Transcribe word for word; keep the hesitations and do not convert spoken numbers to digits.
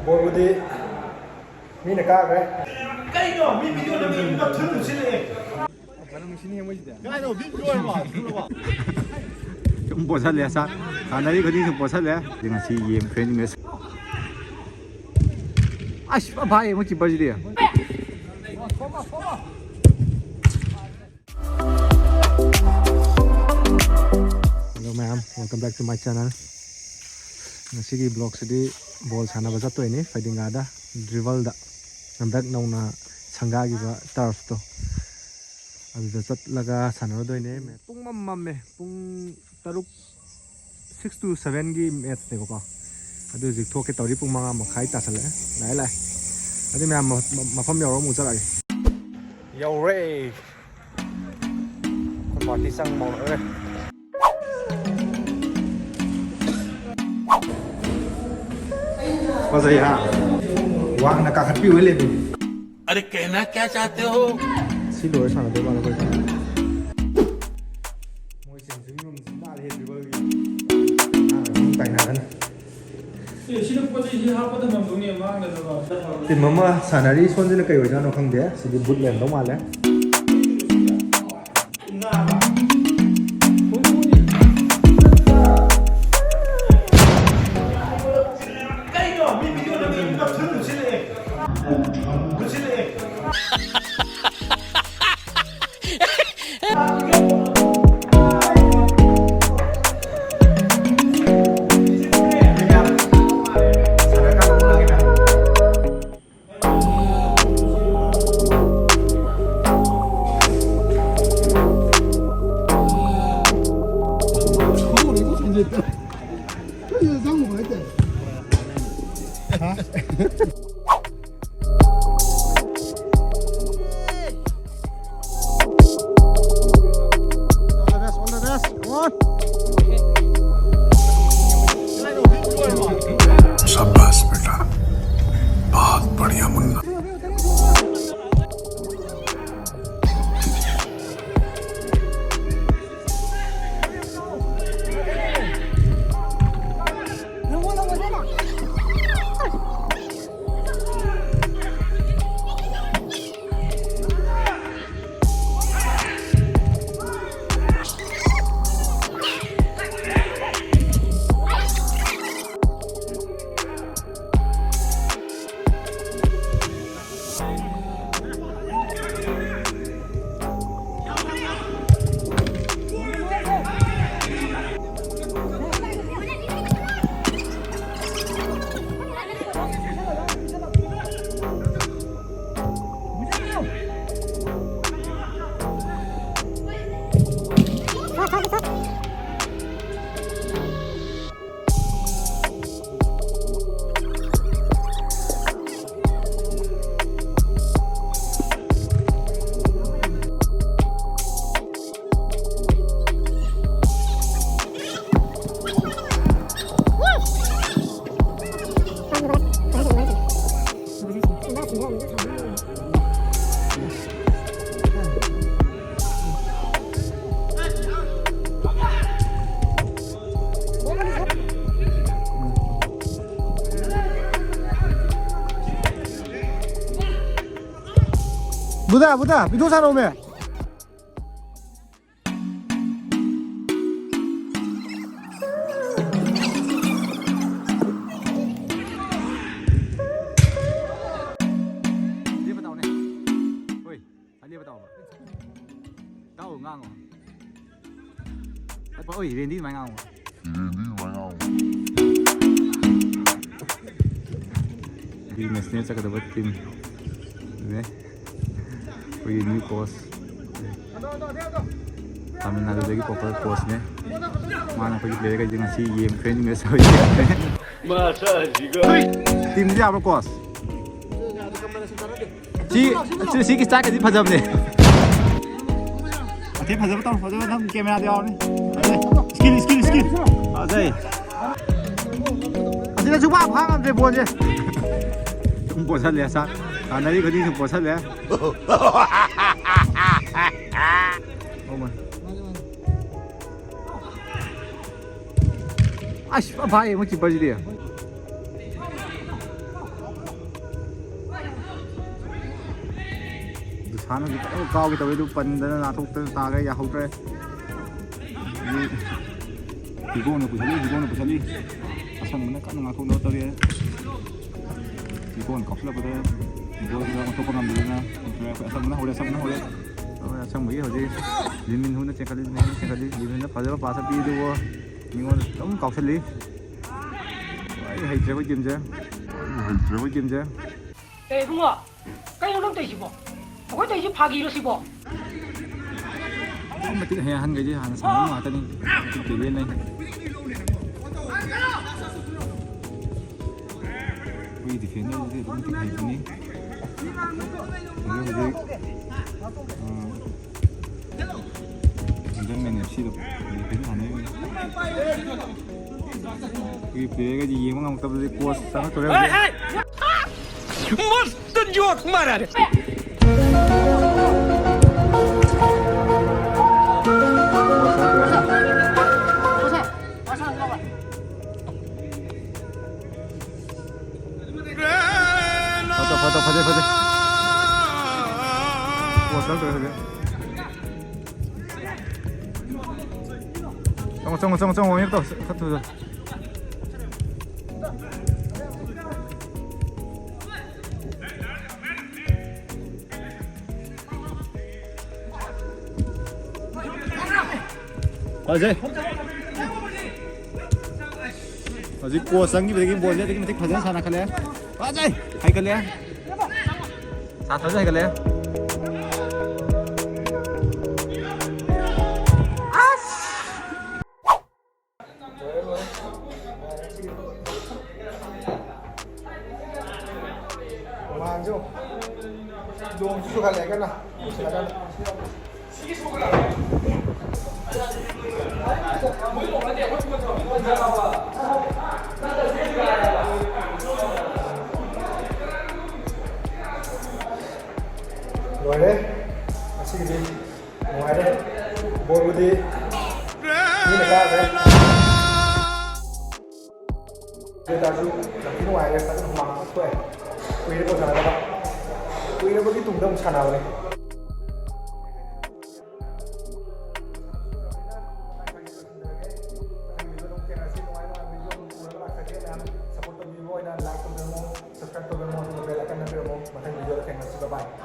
ꯕꯣꯜꯕꯨꯗꯤ ꯃꯤꯅ ꯀꯥꯈ꯭ꯔꯦ꯫ ꯀꯩꯅꯣ? ꯃꯤ ꯚꯤꯗꯤꯑꯣ ꯅꯝꯃꯤ ꯃꯊꯨꯟ ꯃꯨꯠꯁꯤꯜꯂꯛꯑꯦ꯫ ꯀꯩꯅꯣ, ꯃꯤ ꯚꯤꯗꯤꯑꯣ ꯍꯥꯏꯕ? ꯁꯨꯝ ꯄꯣꯠꯁꯜꯂꯦ, ꯁꯥ-, ꯁꯥꯟꯅꯔꯤ ꯈꯨꯗꯤꯡ ꯁꯨꯝ ꯄꯣꯠꯁꯜꯂꯦ꯫ ꯉꯁꯤ ꯌꯦꯡ ꯐ꯭ꯔꯦꯟꯁꯤꯡꯅ ꯑꯁ, ꯐꯥꯏꯌꯦ ꯃꯣꯏ ꯀꯤꯄꯔꯁꯤꯗꯤ꯫ Hello ꯃꯌꯥꯝ, welcome back to my channel. ꯉꯁꯤꯒꯤ ꯕ꯭ꯂꯣꯛꯁꯤꯗꯤ ꯕꯣꯜ ꯁꯥꯟꯅꯕ ꯆꯠꯇꯣꯏꯅꯤ ꯐꯩꯗꯤꯡꯒꯥꯗ, ꯗ꯭ꯔꯤꯕꯜꯗ꯫ ꯍꯟꯗꯛ ꯅꯧꯅ ꯁꯪꯒꯥꯈꯤꯕ ꯇꯔꯐꯇꯣ, ꯑꯗꯨꯗ ꯆꯠꯂꯒ ꯁꯥꯟꯅꯔꯨꯗꯣꯏꯅꯦ꯫ ꯄꯨꯡ ꯃꯝ ꯃꯝꯃꯦ, ꯄꯨꯡ ꯇꯔꯨꯛ, six to sevenꯒꯤ ꯃꯦꯠꯁꯅꯦꯕꯀꯣ꯫ ꯑꯗꯨ ꯍꯧꯖꯤꯛ ꯊꯣꯛꯀꯦ ꯇꯧꯔꯤ, ꯄꯨꯡ ꯃꯉꯥ ꯃꯈꯥꯏ ꯇꯥꯁꯜꯂꯛꯑꯦ꯫ ꯂꯥꯛꯑꯦ, ꯂꯥꯛꯑꯦ꯫ ꯑꯗꯨ ꯃꯌꯥꯝ ꯃ-, ꯃ-, ꯃꯐꯝ ꯌꯧꯔꯒ ꯑꯃꯨꯛ ꯆꯠꯂꯛꯑꯒꯦ꯫ ꯌꯧꯔꯦ꯫ ꯑꯩꯈꯣꯏ ꯄꯥꯔꯇꯤ ꯆꯪꯕ ꯍꯧꯔꯛꯑꯦ꯫ ꯐꯖꯩ ꯍꯥ? ꯋꯥꯡꯅ ꯀꯥꯈꯠꯄꯤꯌꯨ ꯂꯦꯞꯄꯤ꯫ अरे कहना क्या चाहते हो? ꯁꯤ ꯂꯣꯏꯔ ꯁꯥꯟꯅꯗꯣꯏ ꯃꯥꯜꯂꯦ ꯑꯩꯈꯣꯏ꯫ ꯃꯣꯏ ꯆꯦꯟꯖꯤꯡ ꯔꯨꯝꯁꯤ ꯅꯥꯜꯂꯦ ꯗ꯭ꯔꯤꯕꯜꯒꯤ꯫ ꯑꯉꯥꯡ ꯑꯍꯨꯝ ꯇꯥꯏꯅꯔꯅꯤ꯫ ꯑꯦ, ꯁꯤꯗ ꯄꯣꯠ ꯆꯩꯁꯤ ꯍꯥꯞꯄꯗ ꯉꯝꯗꯧꯅꯦ, ꯃꯥꯡꯗꯅꯕ꯫ ꯇꯤꯝ ꯑꯃ ꯁꯥꯟꯅꯔꯤ, ꯁꯣꯝꯁꯤꯅ ꯀꯩ ꯑꯣꯏꯖꯥꯠꯅꯣ ꯈꯪꯗꯦ꯫ ꯁꯤꯗꯤ ꯕꯨꯠ ꯂꯩꯔꯝꯗꯧ ꯃꯥꯜꯂꯦ꯫ ꯀꯩꯅꯣ? ꯃꯤ ꯚꯤꯗꯤꯑꯣ ꯅꯝꯃꯤ ꯃꯊꯨꯟ ꯃꯨꯠꯁꯤꯜꯂꯛꯑꯦ꯫ ꯃꯨꯠꯁꯤꯜꯂꯛꯑꯦ꯫ शाबाश बेटा, बहुत बढ़िया मुन्ना। ꯕꯨꯙ, ꯕꯨꯙ, ꯄꯤꯊꯣꯛ ꯁꯥꯟꯅꯧꯃꯦ꯫ ꯂꯦꯞꯄ ꯇꯥꯎꯅꯦ꯫ ꯍꯣꯏ, ꯂꯦꯞꯄ ꯇꯥꯎꯕ꯫ ꯇꯥꯎ, ꯉꯥꯡꯉꯣ꯫ ꯍꯣꯏ, ꯔꯦꯟꯗꯤ ꯑꯗꯨꯃꯥꯏꯅ ꯉꯥꯡꯉꯣ꯫ ꯔꯦꯟꯗꯤ ꯑꯗꯨꯃꯥꯏꯅ ꯉꯥꯡꯉꯣ꯫ ꯅꯦꯁꯅꯦꯜ ꯆꯠꯀꯗꯕ ꯇꯤꯝ ꯅꯦ꯫ ꯑꯩꯈꯣꯏꯒꯤ ꯅ꯭ꯌꯨ ꯀꯣꯆ, ꯇꯥꯃꯤꯜ ꯅꯥꯗꯨꯗꯒꯤ ꯄꯣꯄꯨꯂꯔ ꯀꯣꯆꯅꯦ꯫ ꯃꯥꯅ ꯑꯩꯈꯣꯏꯒꯤ ꯄ꯭ꯂꯦꯌꯔꯈꯩꯁꯦ ꯉꯁꯤ ꯌꯦꯡ ꯇ꯭ꯔꯦꯅꯤꯡꯗ ꯁꯣꯏ꯫ ꯃꯁꯥꯁꯤꯒ꯫ ꯇꯤꯝꯁꯤ ꯌꯥꯕ꯭ꯔꯣ ꯀꯣꯆ? ꯁꯤ, ꯁꯤ, ꯁꯤꯒꯤ ꯁ꯭ꯇꯥꯏꯜꯒꯗꯤ ꯐꯖꯕꯅꯦ꯫ ꯑꯇꯩ ꯐꯖꯕ ꯇꯧꯔꯣ, ꯐꯖꯕ ꯅꯪ ꯀꯦꯃꯦꯔꯥꯗ ꯌꯥꯎꯔꯅꯤ꯫ ꯐꯖꯩ꯫ Skill, skill, skill. ꯐꯖꯩ꯫ ꯑꯁꯤꯅ ꯁꯨꯡꯐꯥ ꯐꯥ ꯉꯝꯗ꯭ꯔꯦ ꯕꯣꯜꯁꯦ꯫ ꯁꯨꯝ ꯄꯣꯠꯁꯜꯂꯦ, ꯁꯥ-, ꯁꯥꯟꯅꯔꯤ ꯈꯨꯗꯤꯡ ꯁꯨꯝ ꯄꯣꯠꯁꯜꯂꯦ꯫ ꯑꯣ ꯃꯥꯏ꯫ ꯑꯁ, ꯐꯥꯏꯌꯦ ꯃꯣꯏ ꯀꯤꯄꯔꯁꯤꯗꯤ꯫ ꯗꯨꯁꯥꯟ ꯍꯧꯖꯤꯛ ꯐꯖꯅ ꯀꯥꯎꯒꯦ ꯇꯧꯋꯦ, ꯑꯗꯨ ꯄꯟꯗꯅ ꯅꯥꯟꯊꯣꯛꯇꯅ ꯇꯥꯈ꯭ꯔꯦ, ꯌꯥꯍꯧꯗ꯭ꯔꯦ꯫ ꯍꯤꯒꯣꯛꯅ ꯄꯨꯁꯜꯂꯤ, ꯍꯤꯒꯣꯛꯅ ꯄꯨꯁꯜꯂꯤ꯫ ꯑꯁꯪꯕꯅ ꯀꯟꯅ ꯉꯥꯛꯊꯣꯛꯅꯕ ꯇꯧꯔꯤ꯫ ꯍꯤꯒꯣꯛꯅ ꯀꯥꯎꯁꯤꯜꯂꯛꯄꯗ ꯍꯤꯒꯣꯛꯅ ꯉꯥꯛꯊꯣꯛꯄ ꯉꯝꯗꯗꯅ ꯑꯩꯈꯣꯏ ꯑꯁꯪꯕꯅ ꯍꯧꯔꯦ, ꯑꯁꯪꯕꯅ ꯍꯧꯔꯦ꯫ ꯑꯁꯪꯕꯒꯤ ꯍꯧꯖꯤꯛ ꯂꯤꯟꯃꯤꯟꯍꯨꯅ ꯆꯦꯟꯈꯠꯂꯤ, ꯂꯤꯟꯃꯤꯟꯍꯨꯅ ꯆꯦꯟꯈꯠꯂꯤ꯫ ꯂꯤꯟꯃꯤꯟꯍꯨꯅ ꯐꯖꯕ ꯄꯥꯁ ꯑꯃ ꯄꯤ ꯑꯗꯨꯕꯨ ꯃꯤꯉꯣꯟꯗ ꯑꯗꯨꯝ ꯀꯥꯎꯁꯜꯂꯤ꯫ ꯑꯩ ꯍꯩꯇ꯭ꯔꯦ ꯑꯩꯈꯣꯏ ꯇꯤꯝꯁꯦ꯫ ꯑꯩ ꯍꯩꯇ꯭ꯔꯦ ꯑꯩꯈꯣꯏ ꯇꯤꯝꯁꯦ꯫ ꯑꯦ ꯏꯕꯨꯡꯉꯣ, ꯀꯩꯅꯣ ꯅꯪ ꯇꯧꯔꯤꯁꯤꯕꯣ? ꯑꯩꯈꯣꯏ ꯇꯧꯔꯤꯁꯤ ꯐꯥꯒꯤꯔꯣ ꯁꯤꯕꯣ? ꯑꯗꯨꯛꯀꯤ ꯃꯇꯤꯛ ꯍꯌꯦꯡ ꯑꯍꯟꯈꯩꯗꯤ ꯍꯥꯟꯅ ꯁꯥꯟꯅꯕ ꯉꯥꯛꯇꯅꯤ꯫ ꯃꯇꯤꯛ ꯇꯦꯂꯦꯟ ꯂꯩ꯫ ꯑꯩꯈꯣꯏꯒꯤ ꯗꯤꯐꯦꯟꯗꯔꯁꯤꯗꯤ ꯑꯗꯨꯛꯀꯤ ꯃꯇꯤꯛ ꯍꯩꯕꯅꯤ꯫ ꯍꯧꯖꯤꯛ ꯍꯧꯖꯤꯛ, ꯑ, ꯏꯟꯗꯤꯌꯟ ꯃꯦꯟ ꯑꯦꯐ ꯁꯤꯗ ꯗꯤꯐꯦꯟ ꯁꯥꯟꯅꯔꯤꯕꯅꯤ꯫ ꯑꯩꯈꯣꯏꯒꯤ ꯄ꯭ꯂꯦꯌꯔꯒꯗꯤ ꯌꯦꯡꯕ ꯉꯝꯃꯛꯇꯕꯗꯨꯗꯤ ꯀꯣꯆ ꯆꯪꯉꯛꯇꯣꯔꯦ ꯍꯧꯖꯤꯛ꯫ मस्त जोक मारा रे. ꯐꯠꯇ ꯐꯠꯇ ꯐꯖꯩ ꯐꯖꯩ꯫ ꯀꯣꯆ ꯆꯪꯉꯛꯇꯣꯔꯦ ꯍꯧꯖꯤꯛ꯫ ꯆꯪꯉꯣ ꯆꯪꯉꯣ ꯆꯪꯉꯣ ꯆꯪꯉꯣ ꯋꯥꯔꯃꯤꯡ ꯑꯞ ꯇꯧ꯫ ꯈꯔ ꯊꯨꯅ꯫ ꯐꯖꯩ꯫ ꯍꯧꯖꯤꯛ ꯀꯣꯆ ꯆꯪꯈꯤꯕꯗꯒꯤ ꯕꯣꯜꯁꯦ ꯑꯗꯨꯛꯀꯤ ꯃꯇꯤꯛ ꯐꯖꯅ ꯁꯥꯟꯅꯈꯠꯂꯦ꯫ ꯐꯖꯩ꯫ ꯍꯩꯒꯠꯂꯦ꯫ ꯁꯥꯊꯤꯅ ꯍꯩꯒꯠꯂꯦ꯫ ꯍꯨꯃꯥꯡꯁꯨ ꯅꯣꯡꯁꯨ ꯆꯨꯈꯠꯂꯛꯑꯦ ꯀꯟꯅ꯫ ꯂꯣꯏꯔꯦ ꯉꯁꯤꯒꯤꯗꯤ꯫ ꯅꯨꯡꯉꯥꯏꯔꯦ꯫ ꯕꯣꯜꯕꯨꯗꯤ ꯃꯤꯅ ꯀꯥꯈ꯭ꯔꯦ꯫ ꯑꯗꯨ ꯑꯣꯏꯇꯥꯔꯁꯨ ꯌꯥꯝ ꯊꯤ ꯅꯨꯡꯉꯥꯏꯔꯦ꯫ ꯐꯖꯅ ꯍꯨꯃꯥꯡ ꯊꯣꯛꯑꯦ꯫ ꯀꯨꯏꯔꯦꯀꯣ ꯁꯥꯟꯅꯗꯕ꯫ ꯀꯨꯏꯔꯕꯒꯤ ꯇꯨꯡꯗ ꯑꯃꯨꯛ ꯁꯥꯟꯅꯕꯅꯦ꯫ ꯃꯊꯪ video ꯗ ꯑꯃꯨꯛ ꯊꯦꯡꯅꯔꯁꯤ꯫ ꯅꯨꯡꯉꯥꯏ ꯅꯨꯡꯉꯥꯏꯕ video ꯑꯃꯨꯛ ꯄꯨꯔꯒ ꯂꯥꯛꯆꯒꯦ꯫ ꯃꯌꯥꯝ support ꯇꯧꯕꯤꯕ ꯑꯣꯏꯅ like ꯇꯧꯕꯤꯔꯝꯃꯣ, subscribe ꯇꯧꯕꯤꯔꯝꯃꯣ, ꯑꯗꯨꯒ bell icon ꯅꯝꯕꯤꯔꯝꯃꯣ꯫ ꯃꯊꯪ video ꯗ ꯊꯦꯡꯅꯁꯤ꯫ Bye bye꯫